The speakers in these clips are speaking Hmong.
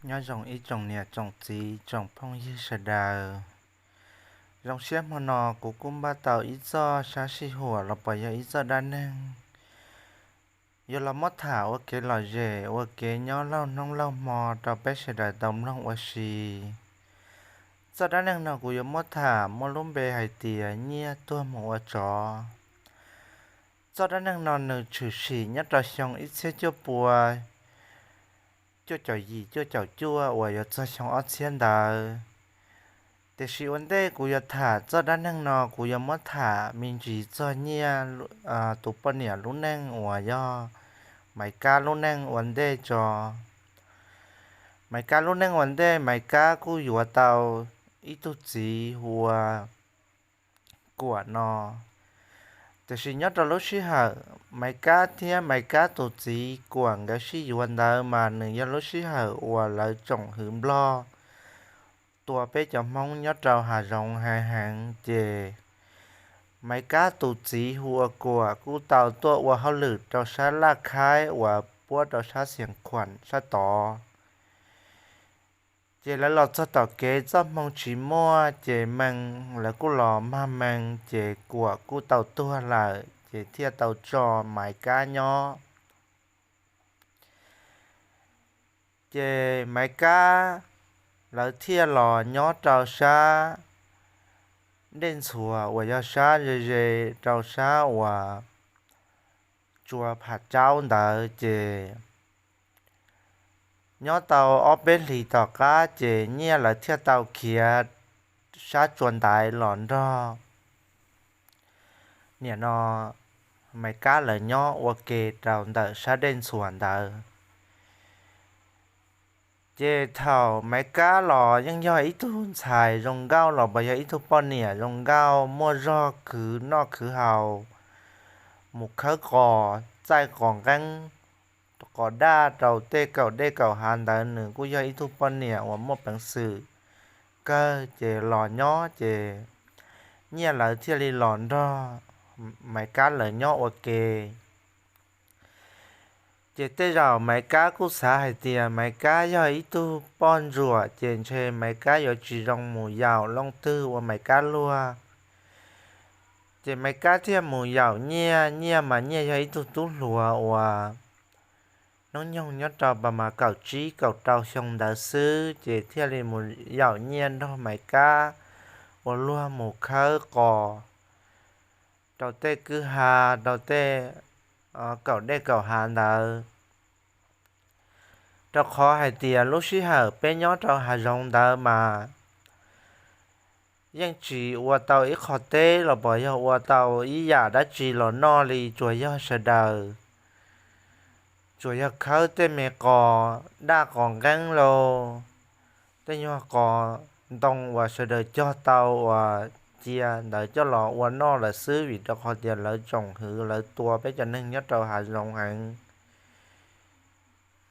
Nyob zoo ib tsoom niam tsoom txiv tsoom phooj ywg sawv daws. Zoo siab hmo no kuv kuj npaj tau ib txoj sab sij huam los puas yog ib txoj dab neeg yuav los muab tham ua kev lom zem ua kev nyob laug hnub laug hmo rau peb sawv daws tau mloog ua si. Txoj dab neeg no kuv yuav muab tham muaj lub npe hais tias nyiaj tuag mus ua tsov. Txoj dab neeg no nws tshwm sim nyob rau xyoo ib txhiab cuaj pua cuaj caum yim cuaj caum cuaj uas yuav txog xyoo ob txhiab ntawd. Tiam sis ua ntej kuv yuav tham txoj dab neeg no kuv yuav muab tham me ntsis txog Nyiaj tus poj niam lub neej uas yog Maiv Kab lub neej ua ntej tso. Maiv Kab lub neej ua ntej, Maiv Kab kuj yuav tau ib tug txiv hu ua Kuam no. Tiam sis nyob rau lub sij hawm Maiv Kab thiab Maiv Kab tus txiv Kuam nkawd sib yuav ntawd mas nws yog lub sij hawm uas lawv tsoom hwv Nplog tua peb cov Hmoob nyob rau hav zoov heev heev ces Maiv Kab tus txiv hu ua Kuam kuj tau tuaj ua hauj lwm rau sab Laj Khaib uas puab rau sab Xias Khuam sab tod. Ces lawv los txog tom kev txoj hmoo tsis muaj ces mees, lawv kuj los mag mees ces Kuam kuj tau tuag lawm ces thiaj tau tso Maiv Kab nyob. Ces Maiv Kab lawv thiaj los nyob rau sab Dej Ntxhuas uas yog sab ze ze rau sab uas tsua Pham Tsaub ntawd ces nyob tau ob peb hlis tom qab ces Nyiaj lawv thiaj tau khiav sab tsua ntaiv los nrog nim no Maiv Kab lawv nyob ua ke rau ntawm sab Dej Ntxhuas ntawd. Ces thaum Maiv Kab los yeej yog ib tug ntxhais zoo nkauj los puas yog ib tug poj niam zoo nkauj muaj zog khwv noj khwv haus, mus khawb qos txaij qos nqeeb, qos daj rau tej kaum dej kaum hav ntawd, nws kuj yog ib tug poj niam uas muaj peev xwm kawg ces los nyob ces Nyiaj lawv thiaj li los nrog Maiv Kab lawv nyob ua ke. Ces tej zaum Maiv Kab kuj xav hais tias Maiv Kab yog ib tug poj ntsuam ces ntshe Maiv Kab yuav tsis zoo mus yaum leej twg ua Maiv Kab luag. Ces Maiv Kab thiaj mus yaum Nyiaj, Nyiaj mas Nyiaj yog ib tug tub hluas uas hnub nyoog nyob rau pas mas kaum tsib kaum rau xyoo ntawd xwb ces thiaj li mus yaum Nyiaj nrog Maiv Kab ua luag mus khawb qos rau tej kwj ha, rau tej kaum dej kaum hav ntawd. Rau qhov hais tias lub sij hawm peb nyob rau hav zoov ntawd mas yeej tsis ua tau ib qho teb los puas yog ua tau ib yam dab tsi los noj li, tsuas yog sawv daws tsuas yog khawb tej me qos daj qos nqeeb los tej nyuag qos ntoo uas sawv daws cog tau uas cia ntawd coj los ua noj lawm xwb, vim rau qhov tias lawv tsoom hwv lawv tua peb cov neeg nyob rau hav zoov heev.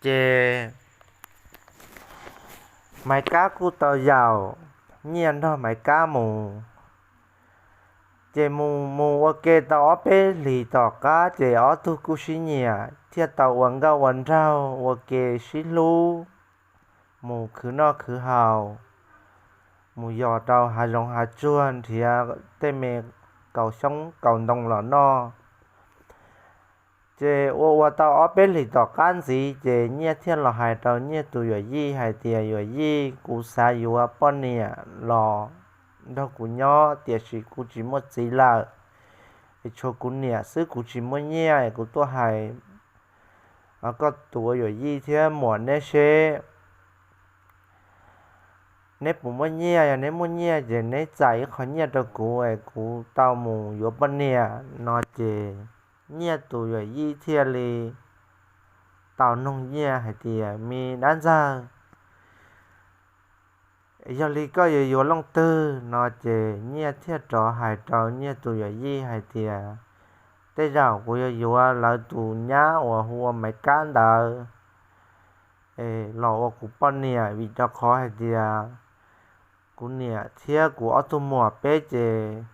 Ces Maiv Kab kuj tau yaum Nyiaj nrog Maiv Kab mus. Ces mus mus ua ke tau ob peb hlis tom qab ces ob tug kuj sib nyiam thiaj tau ua nkauj ua nraug ua ke sib hlub, mus khwv noj khwv haus, mus yos rau hav zoov hav tsuag nrhiav tej me kaus xyoob kaus ntoo los noj. Ces ua ua tau ob peb hlis tom qab ntxiv ces Nyiaj thiaj los hais rau Nyiaj tus yawm yij hais tias, yawm yij, kuv xav yuav poj niam los nrog kuv nyob tiam sis kuv tsis muaj txiv lawm, es tshuav kuv niam xwb, kuv tsis muaj nyiaj, kuv tuaj hais koj tus ua yawm yij thiab muam neb seb neb puas muaj nyiaj, yog neb muaj nyiaj ces neb txais ib qho nyiaj rau kuv es kuv tau mus yuav poj niam no ces Nyiaj tus yawm yij thiaj li tau noog Nyiaj hais tias, me dab ntxawg, yog li koj yuav yuav leej twg no ces Nyiaj thiaj rov hais rau Nyiaj tus yawm yij hais tias, tej zaum kuv yuav yuav lawv tus nyab uas hu ua Maiv Kab ntawd los ua kuv poj niam, vim rau qhov hais tias kuv niam thiab kuv ob tug muam peb ces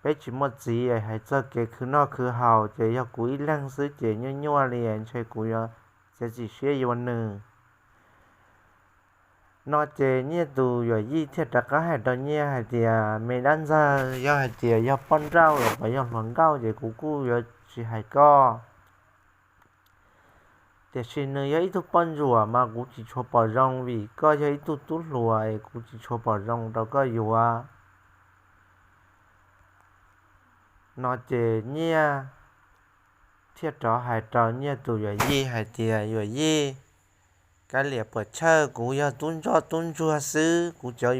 peb tsis muaj txiv, hais txog kev khwv noj khwv haus ces yog kuv ib leeg xwb ces nyuaj nyuaj li, ntshe kuv yuav txiav txim siab yuav nws. No ces Nyiaj tus yawm yij thiaj rov qab hais rau Nyiaj hais tias, me dab ntxawg, yog hais tias yog poj nrauj los puas yog hluas nkauj ces kuv kuj yuav tsis hais koj. Tiam sis nws yog ib tug poj ntsuam mas kuv tsis tshua pom zoo, vim koj yog ib tug tub hluas es kuv tsis tshua pom zoo rau koj yuav. No ces Nyiaj thiaj rov hais rau Nyiaj tus yawm yij hais tias, yawm yij, kav liam puas chawj, kuv yog tub ntsoj tub ntsuag xwb, kuv cov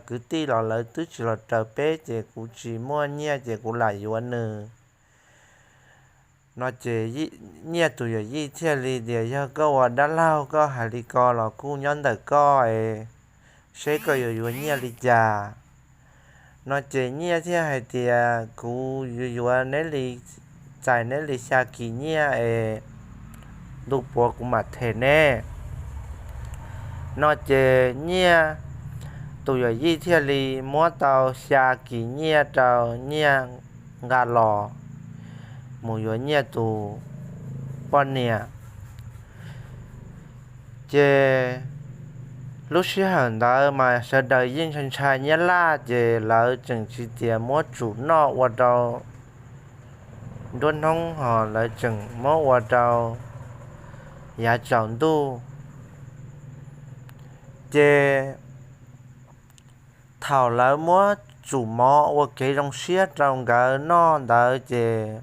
kwv tij los lawv twb tsis los raws peb ces kuv tsis muaj nyiaj ces kuv lam yuav nws. No ces Nyiaj tus yawm yij thiaj li tias, yog koj ua dab laug koj hais li ko los kuj nyob ntawm koj es seb koj yuav yuav Nyiaj li cas. No ces Nyiaj thiaj hais tias, kuv yuav yuav neb li, txais neb li xya kis nyiaj es ntu puav kuv mam them neb. No ces Nyiaj tus yawm yij thiaj li muab tau xya kis nyiaj rau Nyiaj nqa los mus yuav Nyiaj tus poj niam. Ces lub sij hawm ntawd mas sawv daws yeej ntshai ntshai Nyab Laj ces lawv tseem tsis tias muab tsum noj ua rau nruab hnub ho lawv tseem muab ua rau yav tsaus ntuj. Ces thaum lawv muab tsum mov ua kev zoo siab rau nkawd noj ntawd ces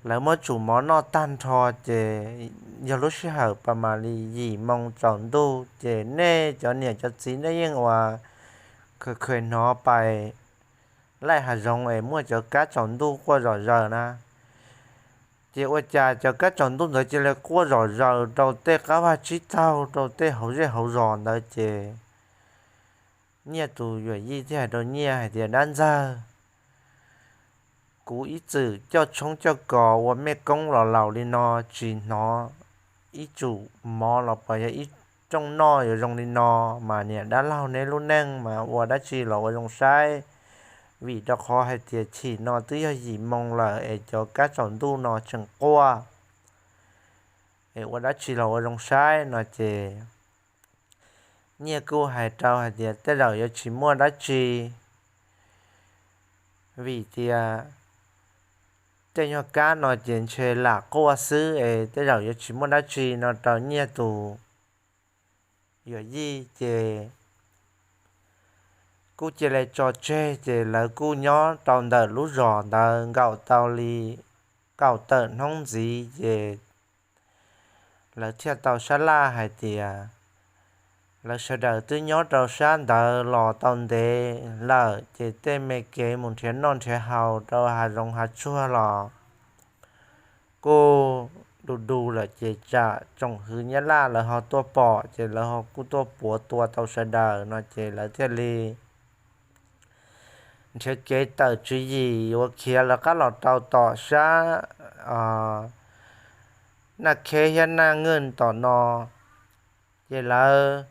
lawv muab tsum mov noj tag nrho ces yog lub sij hawm pas mam li yim moo tsaus ntuj ces nej cov niam cov txiv nej yeej ua kha kha hnov pais laij hav zoov es muaj cov kab tsaus ntuj quaj zom zaws na. Ces ua cas cov kab tsaus ntuj ntawd cia li quaj zom zaws rau tej qab vaj tsib taug rau tej hauv zej hauv zos ntawd ces Nyiaj tus yawm yij thiaj hais rau Nyiaj hais tias, dab ntxawg, kuv ib txwm coj tshoob coj kos ua mej koob los laus li no tsis hnov ib tsum mov los puas yog ib rooj noj yuav zoo li no, mas niam dab laug neb lub neej mas ua dab tsi los ua zoo saib, vim rau qhov hais tias chim no twb yog yim moo lawm es cov kab tsaus ntuj no tseem quaj es ua dab tsi los ua zoo saib no ces Nyiaj kuj hais rau hais tias tej zaum yuav tsis muaj dab tsi, vim tias tej nyuag kab no ces ntshe lam quaj xwb es tej zaum yuav tsis muaj dab tsi no rau Nyiaj tus yawm yij ces kuj cia li tso tseg ces lawv kuj nyob rau ntawm lub zos ntawd nkaum tau li kaum tawm hnub ntxiv ces lawv thiaj tau sab laj hais tias lawv sawv daws twb nyob rau sab ntawd los tau ntev lawm ces tej me kev mus nrhiav noj nrhiav haus rau hav zoov hav tsuag los kuj du du lawm ces tsam tsoom hwv Nyab Laj lawv ho tuaj pom ces lawv ho kuj tuaj puav tua tau sawv daws no ces lawv thiaj li nrhiav kev tawm tswv yim yuav khiav lawv qab los rau tom sab Naj Kheb thiab Naj Nwj tom no. Ces lawv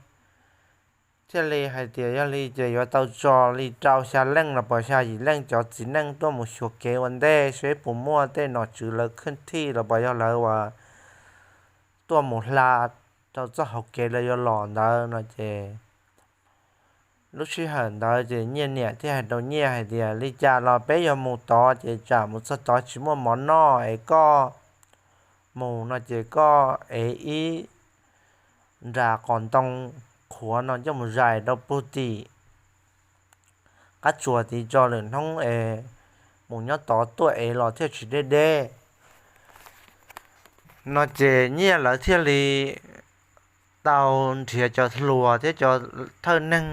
thiaj li hais tias yog li ces yuav tau tso li rau xya leej los puas xya yim leej cov txiv neej tuaj mus xyuas kev ua ntej seb puas muaj tej nom tswv lawv khwj thij los puas yog lawv uas tuaj mus hla rau txoj hauv kev lawv yuav los ntawd no ces lub sij hawm ntawd ces Nyiaj niam thiaj hais rau Nyiaj hais tias li cas los peb yuav mus tod ces tsam mus txog tod tsis muaj mov noj es koj mus no ces koj ev ib nra qos ntoo qhuav no coj mus zais rau puag tim qab tsuas tid tso lwm hnub es mus nyob tod tuaj ev los thiaj tsis deb deb. No ces Nyiaj lawv thiaj li tau nrhiav cov hluas thiab cov thawj neeg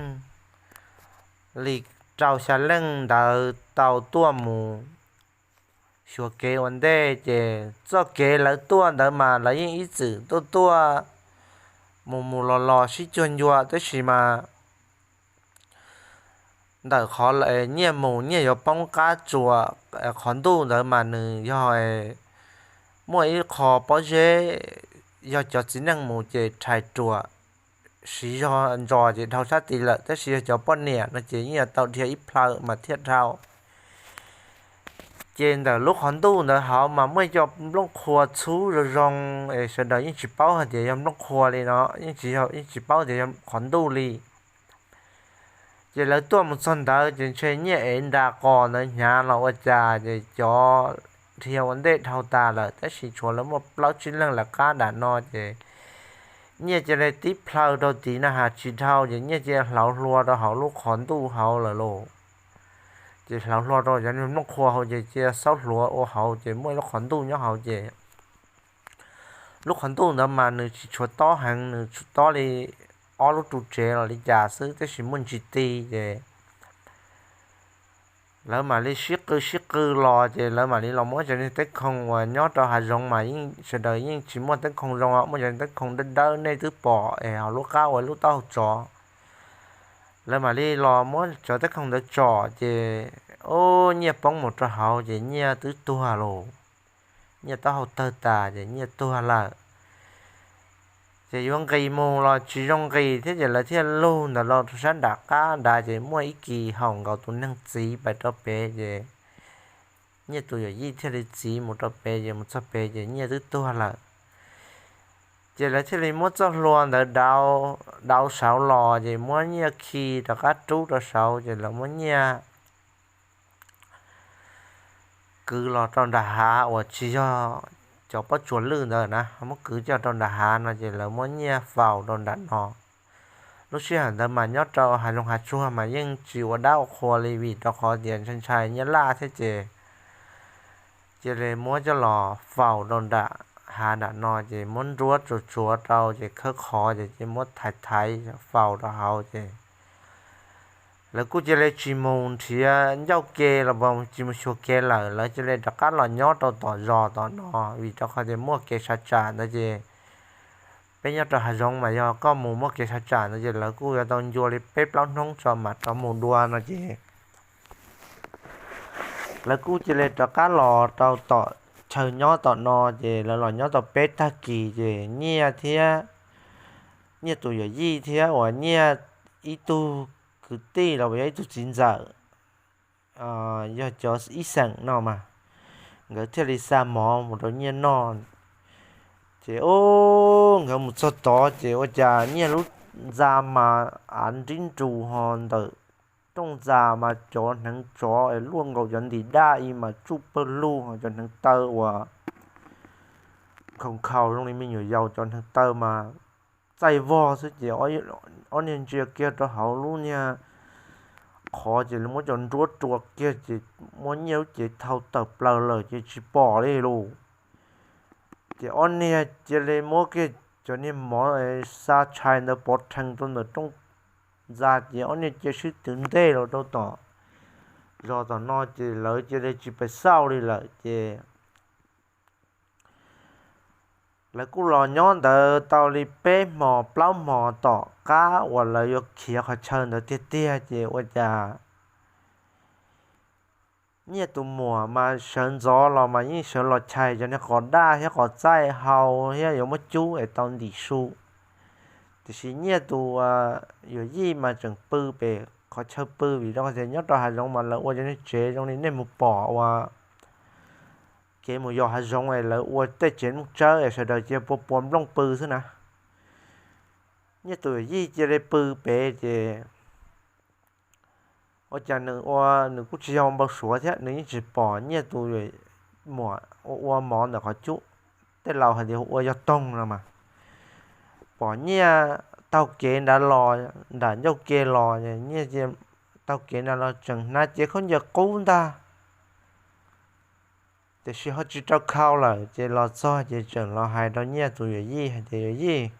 li rau xya leej ntawd tau tuaj mus xyuas kev ua ntej ces txoj kev lawv tuaj ntawd mas lawv yeej ib txwm tuaj tuaj mus mus los los sib cuag ncua tab sis mas ntawm qhov Nyiaj mus Nyiaj yuav poob qab tsuas qhov ntuj ntawd mas nws yog muaj ib qho pob zeb yog cov txiv neej mus ces rhais ruam siv zog ntsos ces dhau sab tid lawm tab sis yog cov poj niam no ces yeej yuav tau dhia ib plhaw mas thiaj dhau. Ces ntawm lub qhov ntuj ntawd hauv mas muaj ib co nplooj qhua txhub zoo zoo es sawv daws yeej tsis paub hais tias yog nplooj qhua li no, yeej tsis yog, yeej tsis paub tias yog qhov ntuj li. Ces lawv tuaj mus txog ntawd ces ntshe Nyiaj ev nra qos ntawd hnyav los ua cas ces cov dhia ua ntej dhau tas lawm, tab sis tshuav lawv muaj plaub tsib leeg lawv qab nram no ces Nyiaj cia li tib plhaw rau tid na has tsis dhau ces Nyiaj cia li hlauv hlua rau hauv lub qhov ntuj hauv lawm lauj. Ces hlauv hlua rau cov nplooj qhua hauv ces cia xaub hluav ua hauv ces muaj ib lub qhov ntuj nyob hauv ces lub qhov ntuj ntawd mas nws tsis tshua tob heev, nws tsuas tob li ob lub ru tsev los li cas xwb, tab sis muaj ntsis ti ces lawv mam li sib qw sib qw los ces lawv mam li los muab cov niag teeb khoo uas nyob rau hav zoov mas yeej sawv daws yeej tsis muaj teeb khoo zoo, muaj cov teeb khoo dawb dawb nej twb pom es hauv lub qab ua lub taub hau tsov. Lawv mam li los muab cov teeb khoo ntawd tsom ces, ub, Nyiaj poob mus rau hauv ces Nyiaj twb tuag lauj. Nyiaj taub hau tawg tas ces Nyiaj tuag lawm. Ces yuav nqis mus los tsis zoo nqis thiab ces lawv thiaj lug ntawd los rau sab nram qab nrad ces muaj ib kis haum nkaus tus neeg txiv pais rau pem ces Nyiaj tus yawm yij thiaj li txiv mus rau pem ces mus txog pem ces Nyiaj twb tuag lawm. Ces lawv thiaj li muab txoj hlua ntawd dauv saud los ces muab Nyiaj khi rov qab rub rau saud ces lawv muab Nyiaj kwv los rau nram hav uas tsis yog cov pob tsuas lwj ntawd na, muab kwv coj rau nram hav no ces lawv muab Nyiaj faus rau nram no. Lub sij hawm ntawd mas nyob rau hav zoov hav tsuag mas yeej tsis ua dab ua qhua li vim rau qhov tias ntshai ntshai Nyiaj Laj thiab ces cia li muab coj los faus rau nram hav nram no ces muab nruab tsuav tsuav rau ces khawb qhov ces cia muab thaiv thaiv faus rau hauv ces lawv kuj cia li tsis mus nrhiav ncauj ke los tsis mus xyuas kev lawm, lawv cia li rov qab los nyob rau tom zos tom no vim rau qhov tias muaj kev sav tsam ntawd ces peb nyob rau hav zoov mas yog koj mus muaj kev sav tsam ntawd ces lawv kuj yuav tau ncua li peb plaub hnub tso mam rov mus dua no ces lawv kuj cia li rov qab los rau tom chaw nyob tom no ces lawv los nyob tau peb tag kis ces Nyiaj thiab Nyiaj tus yawm yij thiab uas Nyiaj ib tug kwv tij los yog ib tug txiv ntxawm, yog cov ib xeem no mas, nkawd thiaj li xa mov mus rau Nyiaj noj. Ces ub, nkawd mus txog tod ces ua cas Nyiaj lub ntxa mas av nrib nrus ho ntawm rooj ntxa mas cov hneev tsov es luaj nkaus cov ntim daj ib mas tsuj pawg lug ho cov hneev taw uas khaus khaus zoo li me nyuam yaus cov hneev taw mas txaij vog xwb ces ob niag ntsia kiag rau hauv lub niag qhov ces muab cov nruab rua kiag ces muab Nyiaj lub cev thau tawm plaws lawm ces tsis pom li lus. Ces ob niag cia li muab kiag cov niag mov xa tshais ntawd pov rhees rau ntawm rooj ntxa ces ob niag cia sib twv ntej los rau tom zos tom no ces lawv cia li tsis pes xauj li lawm ces lawv kuj los nyob ntawd tau li peb hmo plaub hmo tom qab uas lawv yuav khiav qhov chaw ntawd tiag tiag ces ua cas Nyiaj tus muam mas sawv ntxov los mas yeej sawv los chais cov niag qos daj thiab qos txaij hau thiab yuav muab cub es tau ntim su. Tiam sis Nyiaj tus yuav yij mas tseem pw pem qhov chaw pw vim rau qhov tias nyob rau hav zoov mas lawv ua cov niag tsev zoo li nej mus pom ua kev mus yos hav zoov es lawv ua tej tsev nplooj tsawb es sawv daws cia pua pua nplooj pw xwb na. Nyiaj tus yij cia li pw pem ces ua cas nws ua nws kuj tsis yog npau suav thiab nws yeej tsis pom Nyiaj tus muam ua ua mov ntawm qhov cub, tej laus hais tias ua yog toog no mas. Pom Nyiaj taug kev nrad los, nram ncauj ke los, Nyiaj taug kev nrad los tseem hnav cev khaub ncaws qub ntag. Tiam sis ho tsis rau khau lawm ces los txog ces tseem los hais rau Nyiaj tus yawm yij hais tias, yawm yij,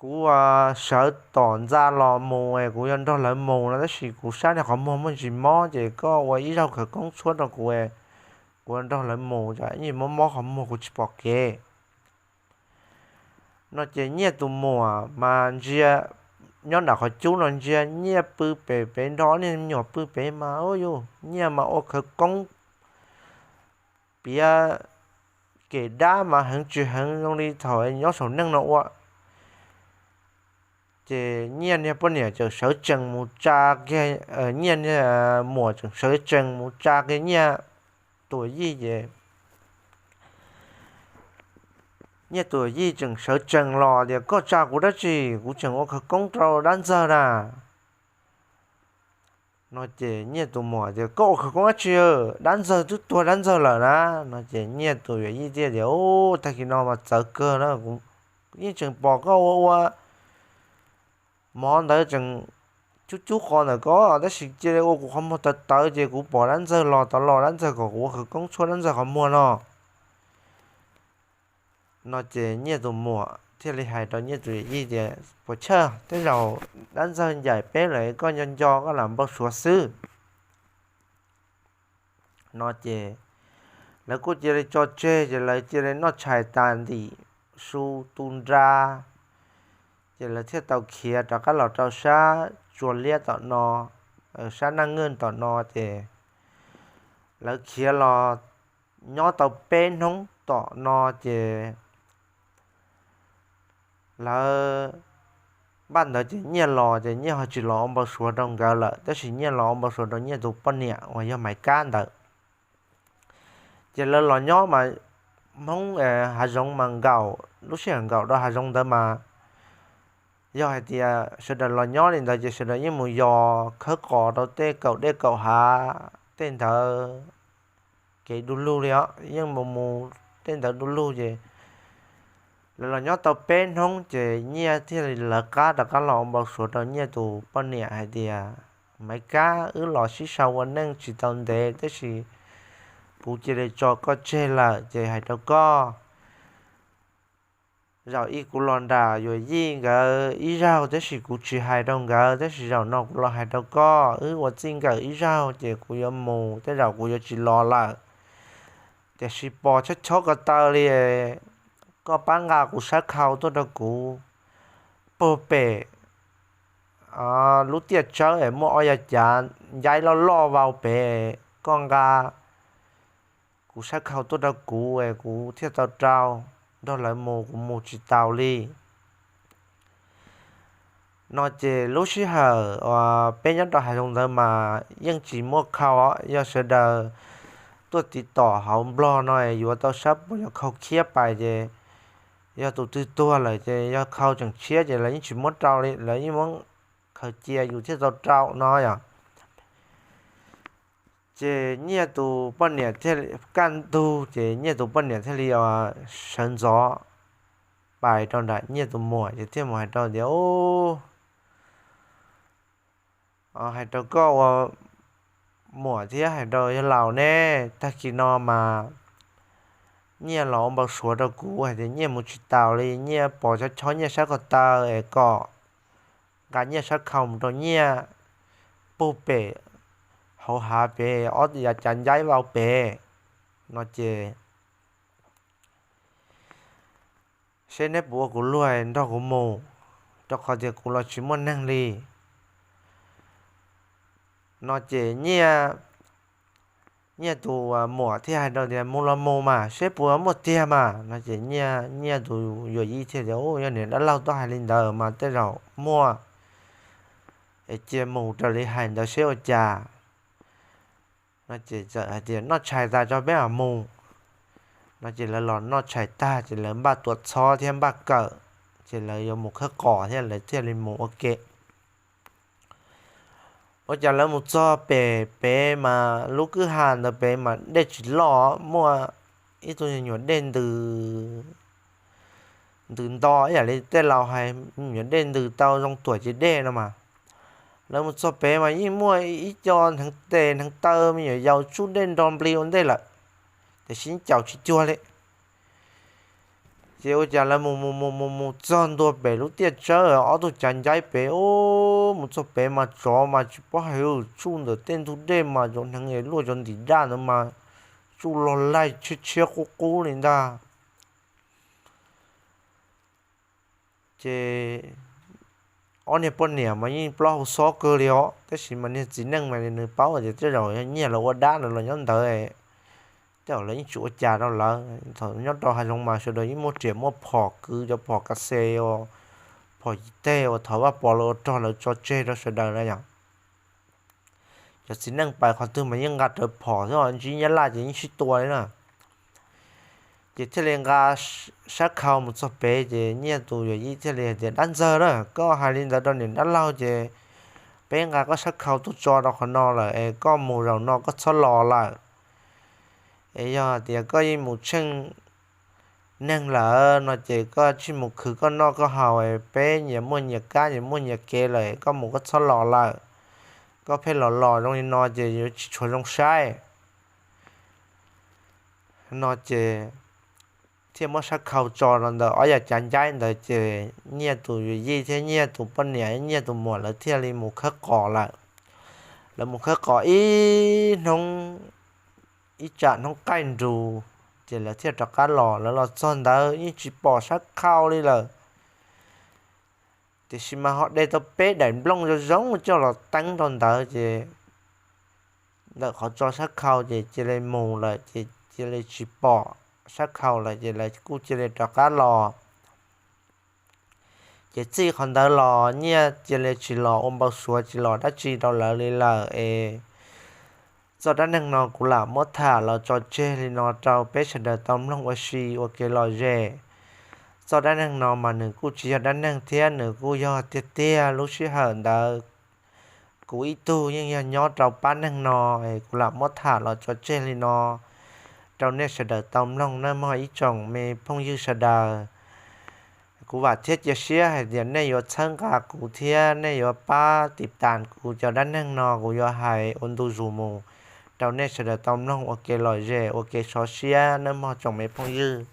kuv sawv tom ntxa los mus es kuv yuav nrog lawv mus no tab sis kuv sab niag qhov muag muaj ntsis mob ces koj ua ib zaug khawv koob tshuab rau kuv, kuv yuav nrog lawv mus, ib mob mob qhov muag kuv tsis pom kev. No ces Nyiaj tus muam mas ntsia nyob nram qhov cub no ntsia Nyiaj pw pem pem nrog ob niag me nyuam pw pem mas, u, yus Nyiaj mas ua khawv koob piav kem dab mas heev tsis heev zoo li thaum nyob saum neej no ua. Ces Nyiaj niag poj niam tseem sawv tsees mus tsa kiag, Nyiaj niag muam tseem sawv tsees mus tsa kiag Nyiaj tus yij ces Nyiaj tus yij tseem sawv tsees los tias, Koj tsa kuv dab tsi? Kuv tseem ua khawv koob rau dab ntxawg na. No ces Nyiaj tus muam tias, Koj ua khawv koob dab tsi? Dab ntxawg twb tuag dab ntxawg lawm na. No ces Nyiaj tus yawm yij thiaj tias, Ub, tag kis no mas txawv kawg na, kuv yeej tseem pom koj ua ua mov ntawd tseem cub cub qos ntawm koj, tab sis cia li ua kuv qhov muag tawv tawv ces kuv pom dab ntxawg los tod los, dab ntxawg kom kuv ua khawv koob tshuab dab ntxawg qhov muag no. No ces Nyiaj tus muam thiaj li hais rau Nyiaj tus yawm yij tias, Puas chawj, tej zaum dab ntxawg ncaim peb lawm, koj nco nco koj lam npau suav xwb. No ces lawv kuj cia li tso tseg, ces lawv cia li noj tshais tas ntim su tu nra, ces lawv thiaj tau khiav rov qab los rau sab Tsua Liab tom no, sab Naj Ngwj tom no ces lawv khiav los nyob tau peb hnub tom no ces lawv, npaj ntawd ces Nyiaj los ces Nyiaj ho tsis los ua npau suav rau nkawd lawm, tab sis Nyiaj los ua npau suav rau Nyiaj tus poj niam uas yog Maiv Kab ntawd. Ces lawv los nyob mas Hmoob hav zoov mas nkaum, lub sij hawm nkaum rau hav zoov ntawd mas yog hais tias sawv daws los nyob li ntawd ces sawv daws yeej mus yos khawb qos rau tej kaum dej kaum hav tej ntawd, kev du lug li os, yeej mus mus tej ntawd du lug ces lawv los nyob tau peb hnub ces Nyiaj thiaj li lawv qab rov qab los ua npau suav rau Nyiaj tus poj niam hais tias, Maiv Kab, wb los sib sau ua neej tsis tau ntev tab sis kuv cia li tso koj tseg lawm ces hais rau koj, zaum ib kuv los nram yawm yij nkawd ib zaug tab sis kuv tsis hais rau nkawd, tab sis zaum no kuv los hais rau koj, wb ua txij nkawm ib zaug ces kuv yuav mus, tej zaum kuv yuav tsis los lawm. Tiam sis pos chob chob ko taw li, koj pab nqa kuv sab khau tuaj rau kuv puag pem lub tiaj tsawb es muaj ob yav cav ncaib loj loj vau pem, koj nqa kuv sab khau tuaj rau kuv es kuv thiaj tau rau nrog lawv mus, kuv mus tsis taus li. No ces lub sij hawm uas peb nyob rau hav zoov ntawd mas yeej tsis muaj khau, yog sawv daws tuaj tiv tom hauv Nplog no yuav tau sab puas yog khau khiab pais ces yog tus twg tuag lawm ces yog khau tseem tshiab ces lawv yeej tsis muab rau li, lawv yeej muab khaws cia yus thiaj tau rau no yom. Ces Nyiaj tus poj niam thiaj li kaj ntug ces Nyiaj tus poj niam thiaj li sawv ntxov pais rau nram Nyiaj tus muam ces thiaj mus hais rau tias, Hais rau koj ua muam thiab hais rau yawg laus ne, tag kis no mas Nyiaj los ua npau suav rau kuv hais tias Nyiaj mus tsis taus li, Nyiaj pos chob chob Nyiaj sab ko taw es kom nqa Nyiaj sab khau mus rau Nyiaj puag pem hauv hav pem ob yav cav ncaib vau pem no ces seb neb puas ua kuv luag nrog kuv mus, rau qhov tias kuv los tsis muaj neeg li. No ces Nyiaj tus muam thiaj hais rau tias, Mus los mus mas seb puas muaj tiag mas. No ces Nyiaj tus yawm yij thiaj tias, Yog niam dab laug tuaj hais li ntawd mas tej zaum muaj, es cia mus raws li hais ntawd seb ua cas. No ces txawm hais tias, Noj tshais tas tso peb mam mus. No ces lawv los noj tshais tag ces lawv npaj tuam txhob thiab npaj kawm, ces lawv yuav mus khawb qos thiab lawv thiaj li mus ua ke. Ua cas lawv mus txog pem pem mas lub kwj ha ntawd pem mas dej tsis loj, muaj ib tug me nyuam dej ntws, ntws nto ib yam li tej laus hais, me nyuam dej ntws tau zoo tuam cev dej no mas. Lawv mus txog pem mas yeej muaj ib co hneev tes hneev taw me nyuam yaus tsuj dej nro nplig ua ntej lawm, tiam sis caum tsis cuag li. Ces ua cas lawv mus mus mus mus mus txog ntua pem lub tiaj tsawb ob tug cav ncaib pem, mus txog pem mas tsov mas tsis paub hais, tsuj ntawm tej ntug dej mas cov hneev es luaj cov ntim daj ntawd mas tsuj log laig tshiab tshiab qub qub li ntag. Ces ob niag poj niam mas yeej plaub hau xob kawg li os, tab sis mas niag txiv neej mas nws paub tias tej zaum yog Nyiaj los ua dab los nyob ntawd, tej zaum lawv yeej tsis ua cas rau lawv. Thaum nyob rau hav zoov mas sawv daws yeej muaj riam muaj phom kwv cov phom kas xes uas phom yim teg uas thaum Vaj Pov lawv ua rog lawv tso tseg rau sawv daws na yom. Cov txiv neej pais qhov twg mas yeej nqa rawv phom xwb, ntsib nyab laj ces yeej sib tua li na. Ces thiaj li nqa sab khau mus txog pem ces Nyiaj tus yawm yij thiaj li hais tias, Dab ntxawg na, koj hais li ntawd rau niam dab laug ces peb nqa koj sab khau tuaj tso rau qhov no lawm es koj mus zaum no koj txhob los lawm. Es yog tias koj yeej mus tsheej neeg lawm no ces koj tsij mus khwv koj noj koj haus, peb nyias muaj nyias kab nyias muaj nyias kev lawm, koj mus koj txhob los lawm. Koj pheej los los zoo li no ces yuav tsis tshua zoo saib. No ces thiaj muab sab khau tso rau ntawm ob yam cav ncaib ntawd ces Nyiaj tus yawm yij thiab Nyiaj tus poj niam, Nyiaj tus muam lawv thiaj li mus khawb qos lawm. Lawv mus khawb qos ib hnub, ib tsam hnub qaij nrus, ces lawv thiaj rov qab los. Lawv los txog ntawd yeej tsis pom sab khau li lawm. Tiam sis mas ho de tau peb daim nplooj zoo zoo coj los teeb rau ntawd ces ntawm qhov tso sab khau ces cia li mus lawm ces cia li tsis pom sab khau lawm ces lawv kuj cia li rov qab los. Ces txij qhov ntawd los Nyiaj cia li tsis los ua npau suav tsis los dab tsi rau lawv li lawm es txoj dab neeg no kuv lam muab tham los tso tseg li no rau peb sawv daws tau mloog ua si ua kev lom zem. Txoj dab neeg no mas nws kuj tsis yog dab neeg thiab nws kuj yog tiag tiag lub sij hawm ntawd kuv ib tug yeej yog nyob rau pab neeg no es kuv lam muab tham los tso tseg li no rau nej sawv daws tau mloog nawb mog ib tsoom me phooj ywg sawv daws. Kuv vam thiab cia siab hais tias nej yuav txhawb nqa kuv thiab nej yuav pab tiv tas kuv cov dab neeg no, kuv yuav hais ua ntu zus mus rau nej sawv daws tau mloog ua kev lom zem ua kev sov siab nawb mog tsoom me phooj ywg.